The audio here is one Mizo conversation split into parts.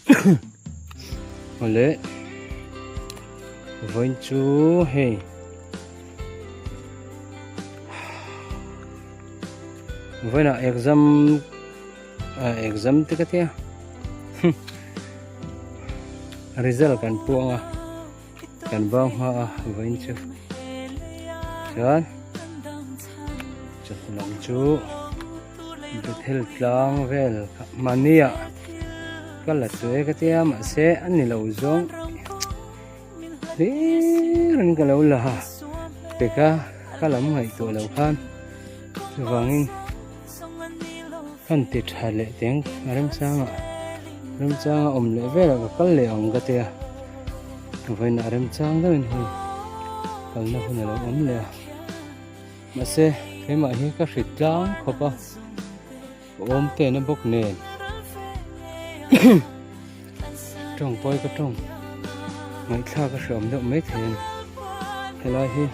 Awle vawiin chu hei vawiinah exam exam te ka tia result kan puang a kan bang hma a vawiin chu chuan chawhnu lam chu Bethel tlang vel mahni ah ka la chu e ka tia mahse a ni lo zawng hlir in ka lo la pek a ka lam ngaihtuah lo khan chuvangin kan ti tha leh teng a remchangah remchanga awm leh velah ka kal leh ang ka tia vawiinah remchang deuhin hei kalna hun a lo awm leh a mahse keimah hi ka hrit tlang khawp a ka awm tena bawk nen tawng pawi ka tawng ngaihthlak a hreawm deuh mai thei a ni helai hi.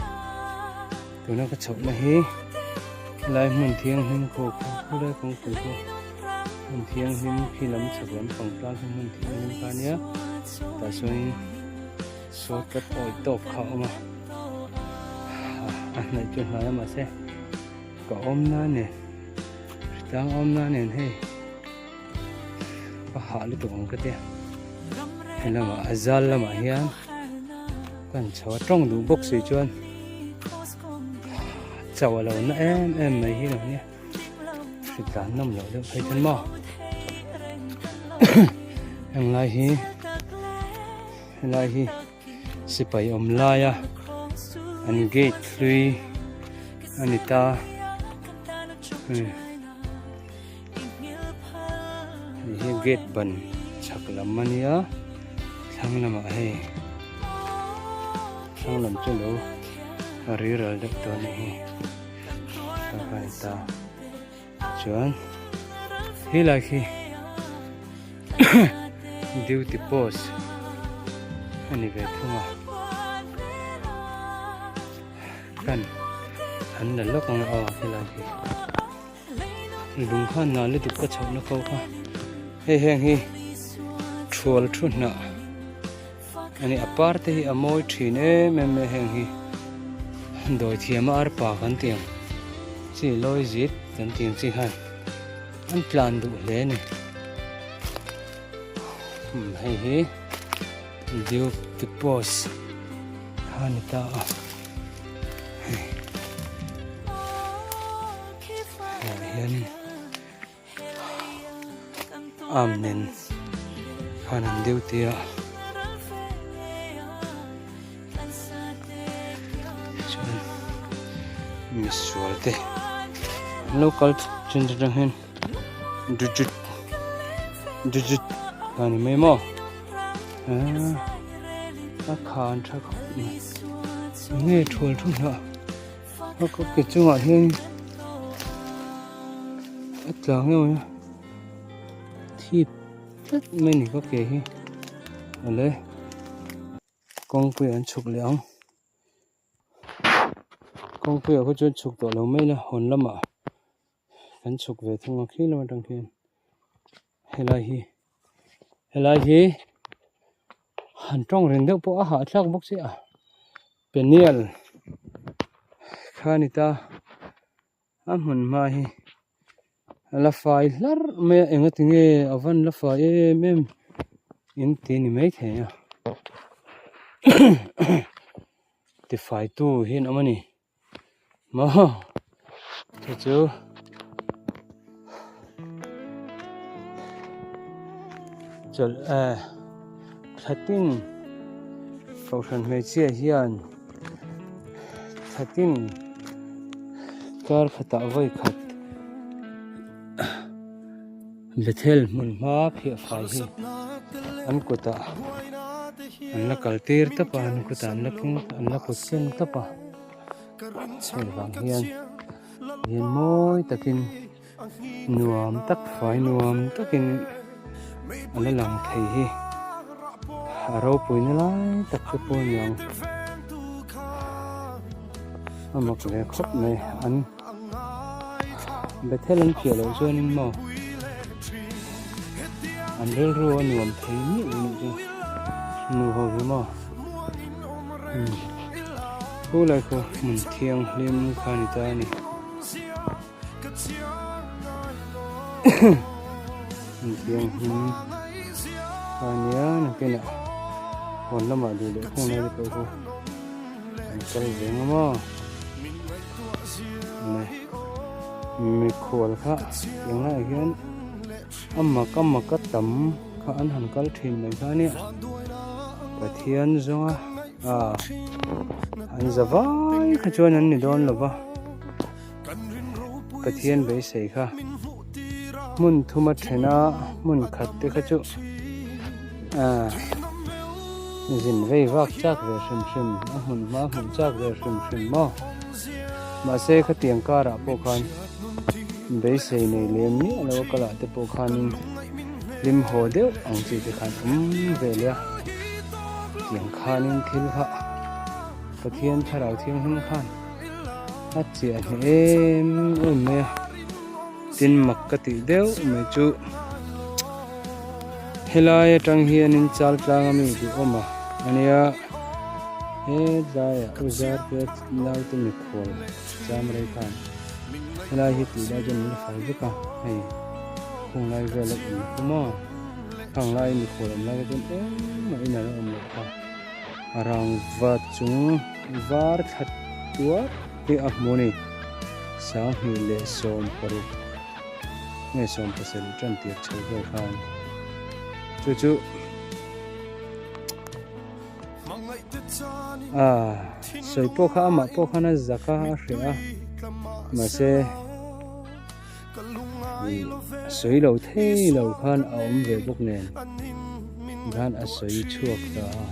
Tuna ka chhohna hi helai hmun thianghlim khaw kha khulai kawngpui khaw hmun thianghlim khi lam chhak lam pang tlang khi hmun thianghlim kha ania tah chuanin saw tlat awi tawp kha a awm a a hnaih chu hnai a mahse ka awm na nen hritlang awm na nen hei ka hah lutuk ang ka tia helamah a zal lamah hian. Kan chho a tawng duh bawk si chuan chau a lo na em em mai hi lo nia hritlan nawm loh deuh phei chuan maw henglai hi helai hi sipai awm laia an gate hlui a ni ta hei hi gate ban chhak lam a nia thlang lamah hei thlang lam chu lo a riral deuh tawh a nih hi tah khan a ni ta chuan helai khi duty post a ni ve thung a kan an la lawk ang a aw helai khi. Lung kha nal lutuk ka chhoh na ko kha hei heng hi thual thu hnah ani a par te hi a mawi thin em em mai heng hi dawi thiam a arpa kan tih ang chi lawi zit kan tih ang chi khan an tlan duh hle a ni hei hi duty post kha a ni ta a. Ah hianin arm nen khan an duty a chuan misual te an lo kal chin atang hian digit digit a ni mai maw a khan tha khawp mai enge thual thu hnah. A ka ke chungah hian a tla ngeuh a thip tlat mai a ni ka ke hi awle kawngpui an chhuk leh ang kawngpui ah khaw chuan chhuk tawh lo mai ila hawn lamah kan chhuk ve thung a khi lam atang khian helai hi helai hi han tawng reng deuh pawh a hahthlak bawk si a peniel kha a ni ta a hmun hma hi a la fai hlar mai a enga tinge a van la fai em em in ti ni maithei a tifai tu hi an awm a ni. Maw chu chu chawlh eh thatin kohhran hmeichhia hian thatin kar khatah vawi khat Bethel hmun hma phiah fai hi an kutah an la kal tir tawp a an kutah an la keng an la kut ken tawp a hei vang hian hian mawi takin nuam tak fai nuam takin a la lang thei hi a ropui na lai tak te pawh a ni ang a mak ve khawp mai an. Bethel an piah loh chuanin maw An rilru a nuam thei miah lo nih chu nu ho hi maw umm khu lai khu hmun thianghlim kha ni ta a ni hmun thianghlim kha a nia nakinah huan lamah duh leh khung lai te pawh khu an kal ve ang a maw. Mikhual kha tunah hian a mak a mak a tam kha an han kal thin mai kha ania Pathian zawnga ah an za vai kha chuan an ni dawn lo va Pathian beisei kha hmun thuma thena hmun khat te kha chu ah zin vei vak chak ve hrim hrim a hmun hma hmuh chak ve hrim hrim maw. Mahse khatiang karah pawh khan beisei nei lem miah lo a kalah te pawh khanin hlim haw deuh ang chi te khan awm ve leh a tiang khanin thil kha Pathian thlarau thianghlim khan a chiah hneh em em mai a tin mak ka tih deuh mai chu helai atang hianin chal tlang ami duhawm a ania hetlaiah u zarte Naute mikhual cham rei khan helai hi tih lai chuan an la fai vek a hei khung lai vel a awm kha maw khang lai mikhual awm lai kha chuan engmah in a la awm loh kha a rangva chung var thla tuar hi a hmu a ni 2016 nge 17 tan tir chho vel khan chu chu. Ah, sawi pawh kha amah pawh khan a zak a a hreh a mahse ih sawi lo thei lo khan a awm ve bawk nen khan a sawi chhuak ta a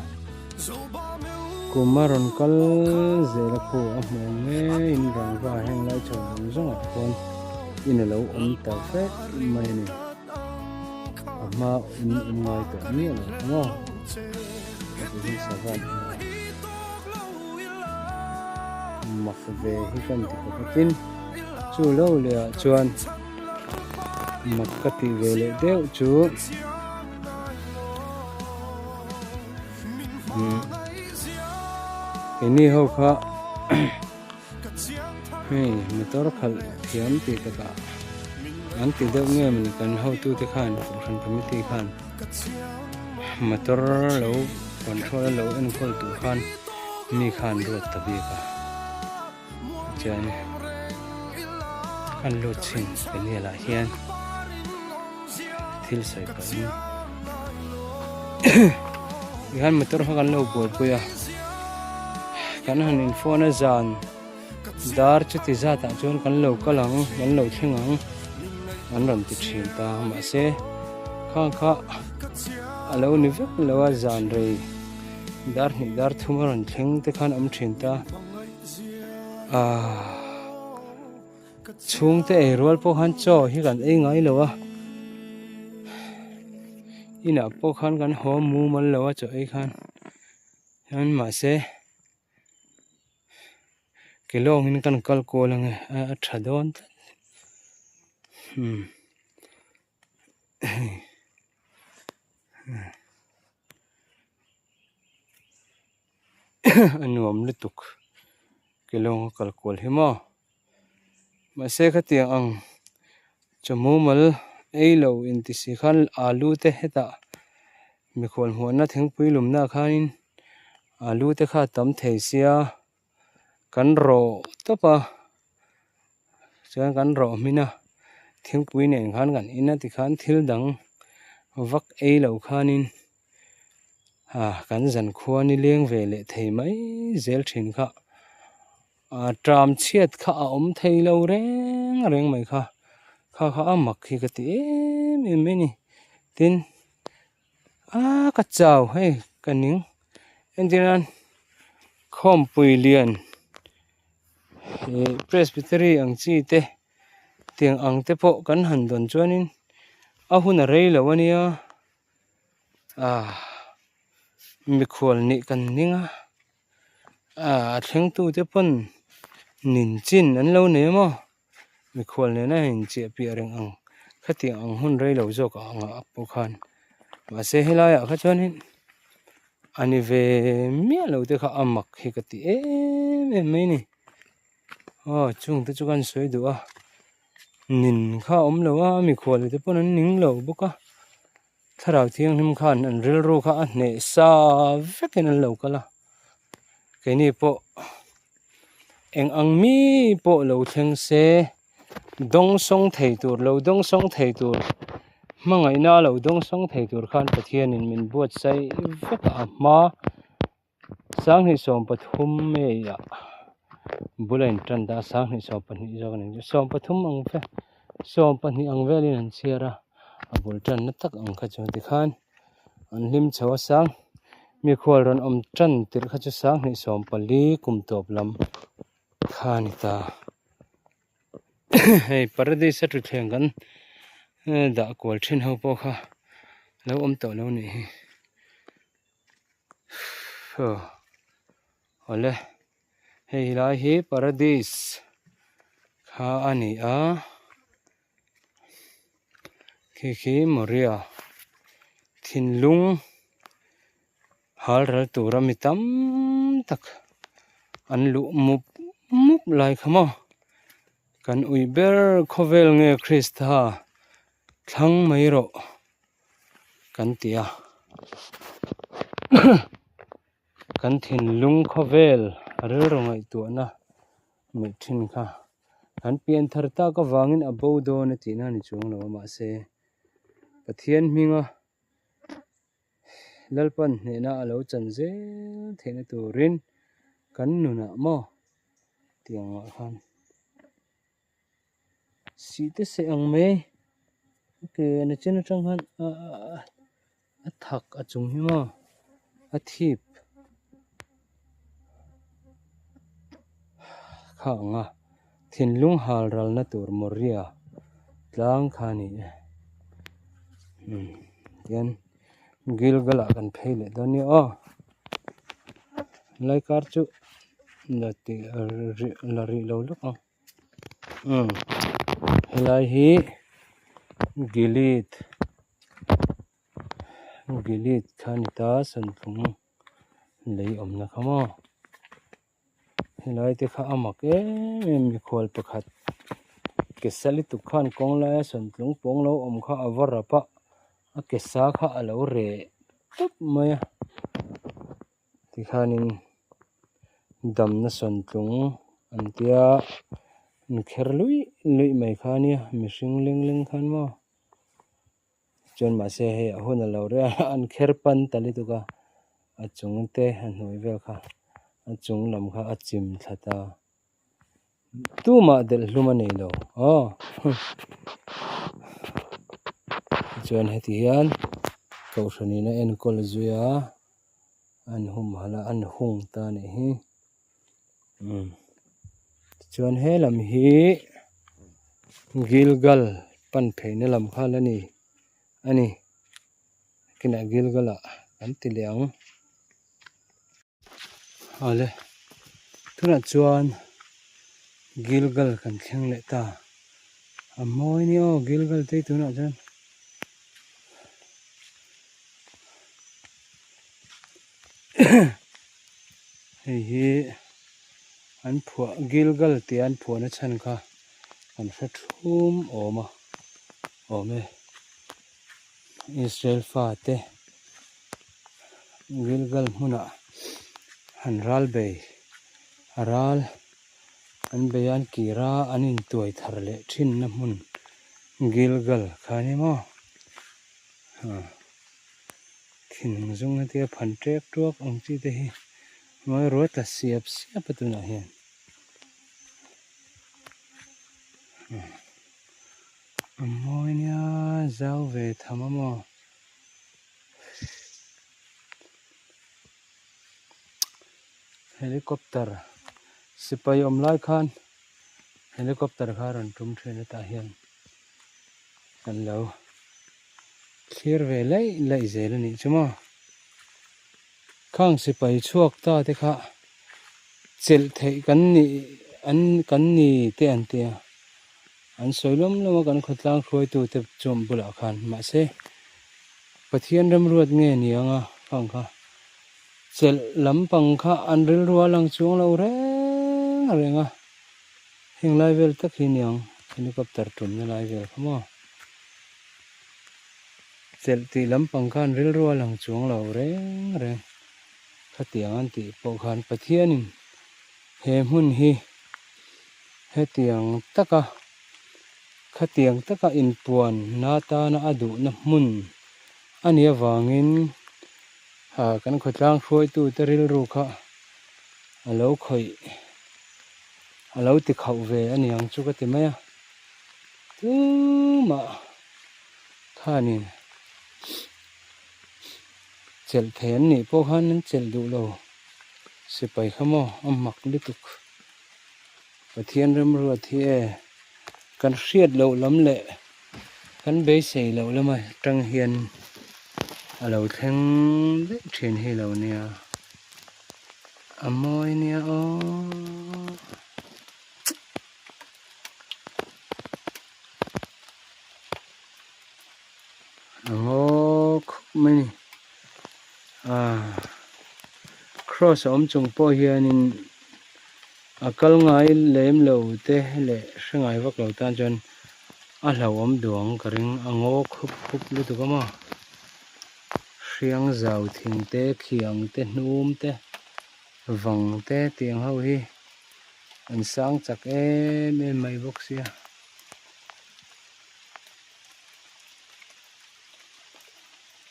kum a rawn kal zel a khu a hmuh ang ngeiin rangva heng lai chho zawng zawng ah khawn in a lo awm ta vek mai a ni. A hma in awm ngai tawh miah lo ang aw. Heti hi sava an hmu a. Mak ve hi kan ti khawp a tin chu lo leh ah chuan mak ka tih ve leh deuh chu keini ho kha Hei motor khalh thiam tih takah an ti deuh nge mawni kan hotute khan kohhran committee khan motor lo control a lo enkawl tur khan mi khan ruat ta bik a chuan kan lut chhin peniel ah hian thil sawi pahin tihian motor kha kan lo buaipui a kan han in phone a zan dar chuti zat ah chuan kan lo kal ang kan lo thleng ang an rawn ti thin ta mahse khang kha a lo ni vek lo a zan rei dar hnih dar thum a rawn thleng te khan awm thin ta ahh. Chhungte ei rual pawh khan chaw hi kan ei ngai lo a, inah pawh khan kan haw mumal lo a chaw ei khan chuan mahse ke lawngin kan kal kual ange a tha dawn tlat umm hei. A nuam lutuk ke lawng a kal kual hi maw mahse khatiang ang chaw mumal ei lo inti si khan alu te hetah mikhual hmuahna thingpui lumna ah khanin alu te kha a tam thei sia kan rawh tawp a chuan kan rawh hmin a thingpui nen khan kan in a tikhan thil dang vak ei lo khanin. Ah kan zan khua ni leng ve leh thei mai zel thin kha ah tram chhiat kha a awm thei lo reng reng mai kha kha kha a mak hi ka ti em em mai a ni tin ah ka chau hei ka ning entir nan khawmpui lian ih presbytery ang chi te tiang ang te pawh kan han dawn chuanin a hun a rei lo a nia. Ah mikhual nih kan ning a ah a thleng tu te pawn nin chin an lo nei a maw mikhual nena in chiah piah reng ang khatiang ang hun rei lo zawk ang ah pawh khan. Mahse helaiah kha chuanin a ni ve miah lo te kha a mak hi ka ti em em mai a ni. Aw chung te chu ka han sawi duh a nin kha a awm lo a mikhual te pawn an ning lo bawk a thlarau thianghlim khan an rilru kha a hneh sa vekin an lo kal a keini pawh eng ang mi pawh lo thleng se dawngsawng thei tur lo dawngsawng thei tur hmangaihna lo dawngsawng thei tur khan Pathianin min buatsaih vek a a hma. 2013 May ah bul a intan ta a, 2012 zawk a ni chu, 13 ang vel 12 ang velin an chhiar a, a bul tanna tak ang kha chu tikhan an hlim chho a sang mikhual rawn awm tan tirh kha chu 2014 kum tawp lam kha a ni ta. Hei paradise a thutthleng kan dah kual thin ho pawh kha lo awm tawh lo nih hi. Awle hei lai hi paradise kha a ni a khi khi Moria thinlung hal ral tura mi tam tak an luh mup mup lai kha maw kan ui ber khawvel nge Krista thlang mai rawh. kan ti a kan thinlung khawvel rilru ngaihtuahna neih thin kha kan pian thar tak avangin a bo dawn a tihna a ni chuang lo a mahse Pathian hminga Lalpan hnehna a lo chan zel theihna turin kan nunah maw tiang ah khan. Sih te seh ang mai ke na chen atang khan a thak a chung hi maw a thip kha ang a thinlung hal ral na tur Moria tlang kha a ni e tihian Gilgal ah kan phei leh dawn nia aw lai kar chu la tih la rih lo lawk ang. Umm helai hi Gilead Gilead kha a ni ta Santlung lei awmna kha maw helai te kha a mak em em mikhual pakhat ke sa lutuk khan kawng laia Santlung pawng lo awm kha a va rap a a ke sa kha a lo reh tawp mai a. Tikhanin damna sawntlung an tia an kher luih luih mai kha a nia mihring leng leng khan maw chuan mahse hei a hun a lo reh a an kher pan ta lutuk a a chung te a hnuai vel kha a chung lam kha a chim thla ta. Tumah delh hlum a nei lo aw chuan heti hian kohhran in a enkawl zui a an humhalh a an hung ta a nih hi umm tichuan he lam hi Gilgal pan pheina lam kha la ni a ni kinah Gilgal ah an ti leh ang. Awle tunah chuan Gilgal kan thleng leh ta a mawi nia aw Gilgal te hi tunah chuan hei hi an phuah Gilgal tih an phuahna chhan kha kan hre thum awm a awm e Israel fate. Gilgal hmunah an ral bei a ral an bei a an kir a an intuai thar leh thinna hmun Gilgal kha a ni maw thin zung hetia phan ṭek ṭuak ang chi te hi mawi ruai ta siap siap a tunah hian a mawi nia zau ve tham a maw. Helicopter sipai awm lai khan helicopter kha a rawn tum thin a tah hian kan lo thlir ve laih laih zel a nih chu maw khang sipai chhuak ta te kha chelh theih kan nih an kan ni te an ti a. An sawi lawm lawm a kan khawtlang hruaitu te chuan bulah khan mahse. Pathian remruat nge ni anga khang kha chelh lampang kha an rilru a lang chuang lo reng reng a, heng lai vel tak hi niang helicopter tumna lai vel kha maw. Chelh tih lampang kha an rilru a lang chuang lo reng reng khatiang an tih pawh khan Pathianin he hmun hi hetiang taka Khatiang taka inpuan na tana a duhna hmun a nih avangin kan khawtlang hruaitute rilru kha a lo khawih, a lo ti khauh ve a niang chu ka ti mai a. Tumah khanin chelh thei an nih pawh khan an chelh duh lo sipai kha maw a mak lutuk. Pathian remruat hi e, kan hriat loh lam leh kan beisei loh lama tang hian a lo thleng daih thin hi lo nia, a mawi nia aw. A ngaw khawp mai a ni, ah cross a awm chung pawh hianin. A kal ngai lem lo te leh hre ngai vak lo tan chuan a hlauhawm duang ka ring a ngaw khup khup lutuk a maw hriang zau thing te khiang te hnum te vang te tiang ho hi an sang chak em em mai bawk sia.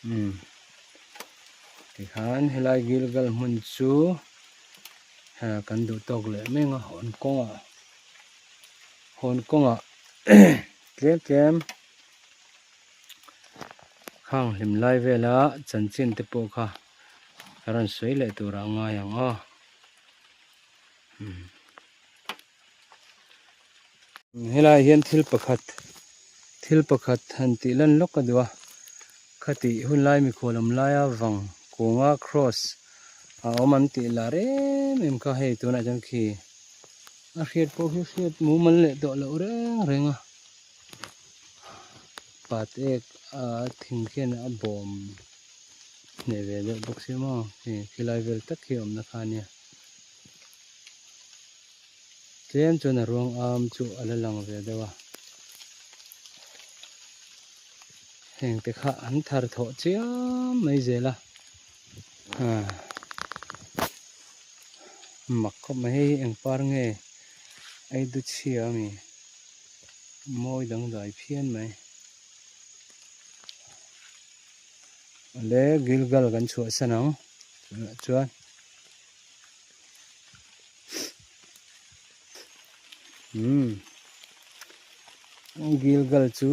Umm tikhan helai Gilgal hmun chu. Kan duh tawk leh meng a hawn kawngah hawn kawngah tlem tlem khang hlim lai vela chanchin te pawh kha ka rawn sawi leh turah a ngai ang aw. Helaiah hian thil pakhat thil pakhat han tih lan lawk a duh a khatih hun lai mikhual awm laia vang kunga cross a awm an tih lah rem em kha hei tunah chuan khi a hriat pawh khi hriat mumal leh tawh loh reng reng a pat ek a thing khian a bawm hneh ve deuh bawk sia maw hei khilai vel tak khi awmna kha a nia. Tlem chuan a ruang am chu a la lang ve deuh a, heng te kha an thar thawh chiam mai zel a, ah mak khawp mai hei hi eng par nge ei du chhia a mi mawi dangdai phian mai awle Gilgal kan chhuahsan ang tunah chuan. Umm Gilgal chu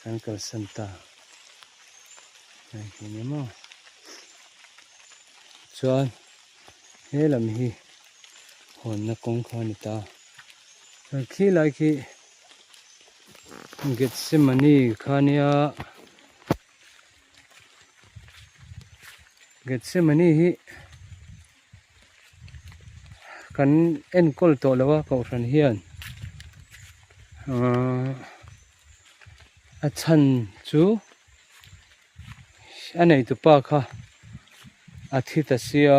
kan kalsan ta hei khi ni maw chuan he lam hi hawnna kawng kha a ni ta chuan khi lai khi Gethsemane kha nia. Gethsemane hi kan enkawl tawh lo a kohhran hian ahh a chhan chu a neitupa kha a thi ta sia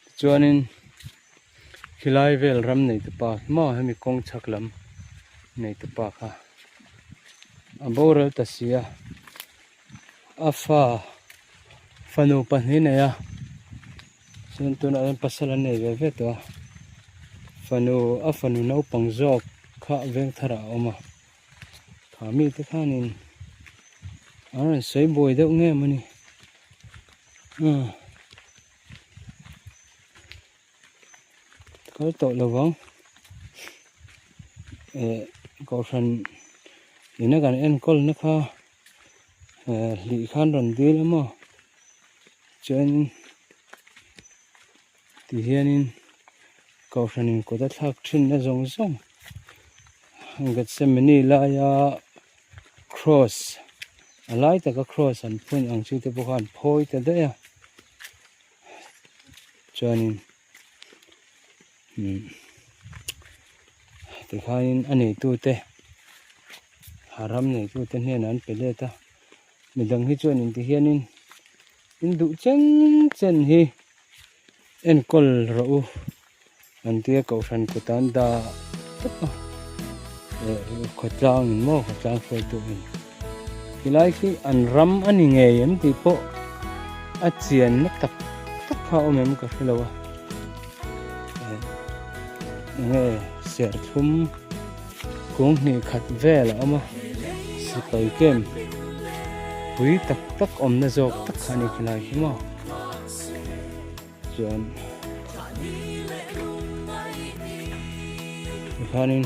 tichuanin khilai vel ram neitupa maw hemi kawng chhak lam neitupa kha. A boral ta si a, a fa fanu pahnih nei a, chuan tunah hian pasal an nei ve ve tawh a, fanu a fanu naupang zawk kha veng tharah a awm a, kha mite khanin an rawn sawi buai deuh nge mawni umm kal tawh lo vang eh kohhran ina kan enkawl na kha eh hlih khan rawn dil a maw chuan ti hianin kohhran in kut a thlak thin na zawng zawng Gethsemane laia cross a lai taka cross an phun ang chi te pawh kha an phawi ta daih a. Chuanin umm tikhanin a neitute. A ram neitute hnenah an pe let a, midang hi chuan inti hianin in duh chen chen hi enkawl rawh u an tia kohhran kut an dah tawp a, eh khawtlang in maw khawtlang hruaitu in tilai khi an ram a ni ngei em tih pawh a chianna tak tak kha a awm em ka hrelo a, eh enge serthlum. Kung hnih khat vel a awm a, sipai camp pui tak tak awmna zawk tak kha a ni khilai hi maw chuan tikhanin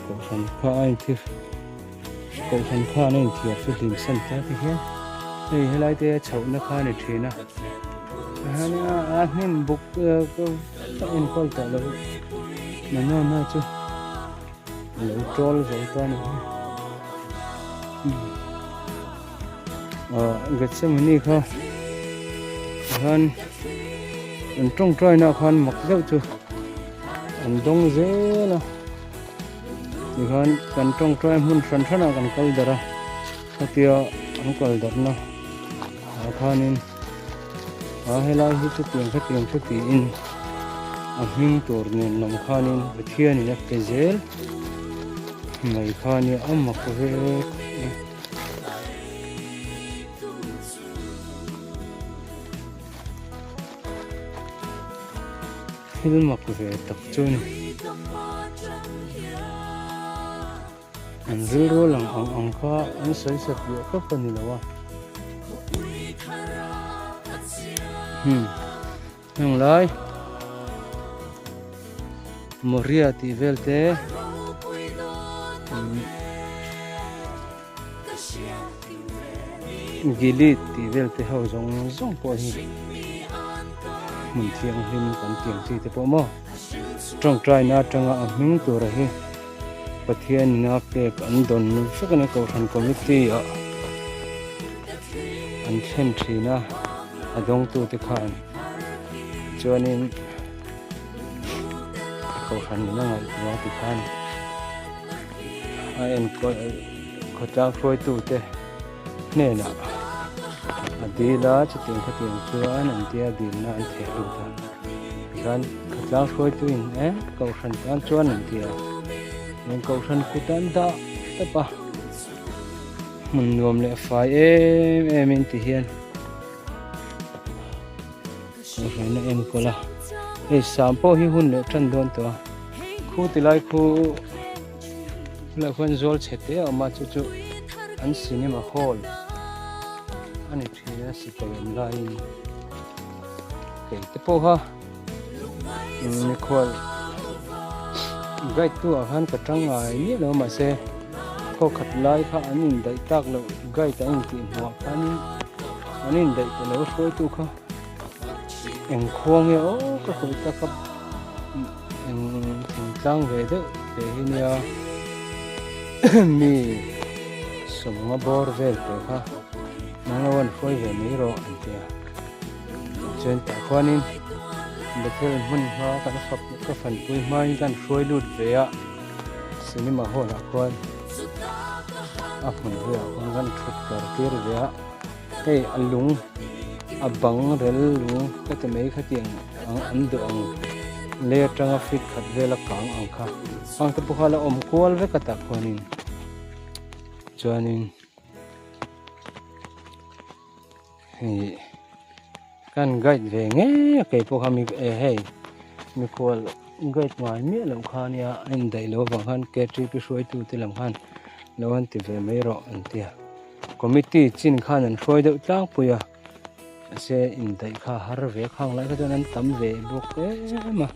kohhran kha a inthir kohhran khan a inthiar fihlim san ta ti hian hei helai te a chhohna kha a ni thin a a hnim buk Ka enkawl tawh lo Manana chu a lo tawl zo ta a ni hi ah Gethsemane kha khan an tawngtai na khan mak deuh chu an dawng zel a tikhan kan tawngtai hmun hran hran ah kan kal darh a khatia an kal darh na ah khanin. A helai hi chutiang khatiang chu tiin a hming tur nen lam khanin Pathianin a pe zel mai kha nia a mak ve thil mak ve tak chu a ni. An rilru lang ang ang kha an sawi sat leh tawp a ni lo a. Hmm. Heng lai Moria tih vel te Gilead tih vel te ho zawng zawng pawh hi hmun thianghlim kan tiang chi te pawh maw tawngtaina atanga a hming tura hi Pathianin a pek an dawn vek a ni Kohhran committee ah an thlen thin a a dawngtute khan chuanin Kohhran in a ngaihtuah tikhan a enkawl khawtlang hruaitute hnenah a dil a chutiang khatiang chuan an tia dilna an theh lut a tikhan khawtlang hruaituin e kohhran tan chuan an ti a eng kohhran kut an dah tawp a hmun nuam leh fai em em in ti hian kohhran a enkawl a hei sam pawh hi hun leh tan dawn tawh a khu tilai khu. Tunah khuan zawl chhe te a awm a chu chu an cinema hall a ni thin a sipai awm laiin kei te pawha mikhual guide tu ah khan ka tang ngai miah lo mahse khaw khat lai kha an indaih tak loh guide an intih hmuh ah khanin an indaih ta lo hruaitu kha eng khua nge aw ka hawi tak a. Eng thingtlang ve deuh te hi nia mi sawmnga bawr vel te kha nang lo an hruai ve mai rawh an ti a chuan tah khuanin Bethel hmun hma kan fap ka fanpui hmain kan hruai lut ve a cinema hall ah khuan a hmun velah khuan kan thut kar tir ve a hei a lung a bang rel lung ka ti mai khatiang. Ang an duh ang lei atanga feet khat vela kang ang kha ang te pawh kha la awm kual vek a tah khuanin chuanin hei kan guide ve ngei a kei pawh kha mi eh hei mikhual guide ngai miah loh kha ania a indaih loh avang khan ktp hruaitu te lam khan lo han ti ve mai rawh an ti a committee chin khan an hruai deuh tlangpui a. Mahse indaih kha a har ve khang lai kha chuan an tam ve bawk em a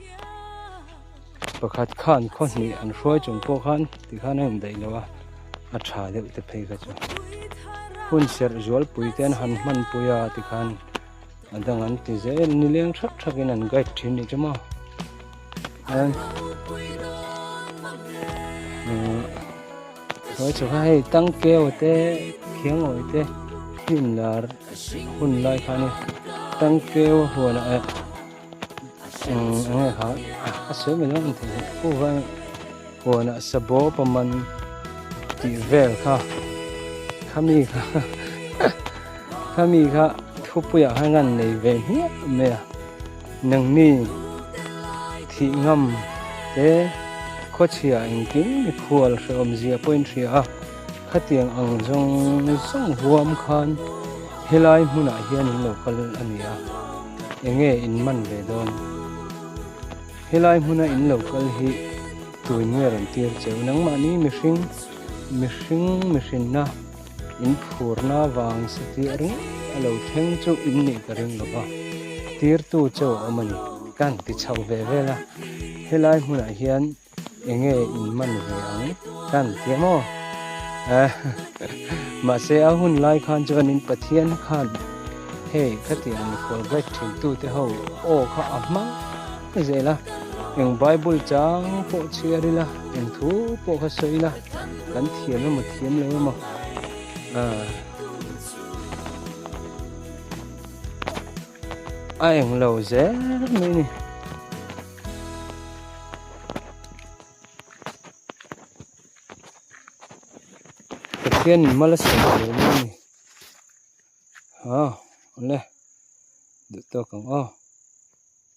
pakhat khan khaw hnih an hruai chung pawh khan tikhan a indaih lo a a tha deuh te phei kha chu hun serh zualpui te an han hmanpui a tikhan a dang an ti zel nileng thak thak in an guide thin nih chu maw chuan Hnuai chho kha hei tangkeu te khiangawi te hnim lar hun lai kha a ni tangkeu huanah eh eng eng nge kha a sawi mai dawn ang thei hu huanah sabaw paman. Tih vel kha khami kha khami kha thupuiah khan kan nei ve hmiah mai a nangni thih ngam te khawchhia engkim mikhual hrehawm zia pawhin hria a khatiang ang zawng zawng huam khan helai hmunah hian in lo kal a ni a enge in man ve dawn helai hmuna in lo kal hi. Tui nge rawn tir cheu nangmahni mihring mihring mihrinna in phurna vang satliah ringawt a lo thleng chu in nih ka ring lo va, tirtu cheu a awm a ni. Kan ti chho ve vel a, helai hmunah hian enge in man ve ang kan ti a maw? Mahse a hun lai khan chuanin Pathian khan hei khatiang mikhual guide thintute ho aw kha a hmang zel a, eng Bible chang pawh chhiar ila, eng thu pawh kha sawi ila, kan thiam emaw thiam lo emaw ah a eng lo zel mai a ni. Pathianin mal a sawi zel mai a ni. Ha awle duh tawk ang aw.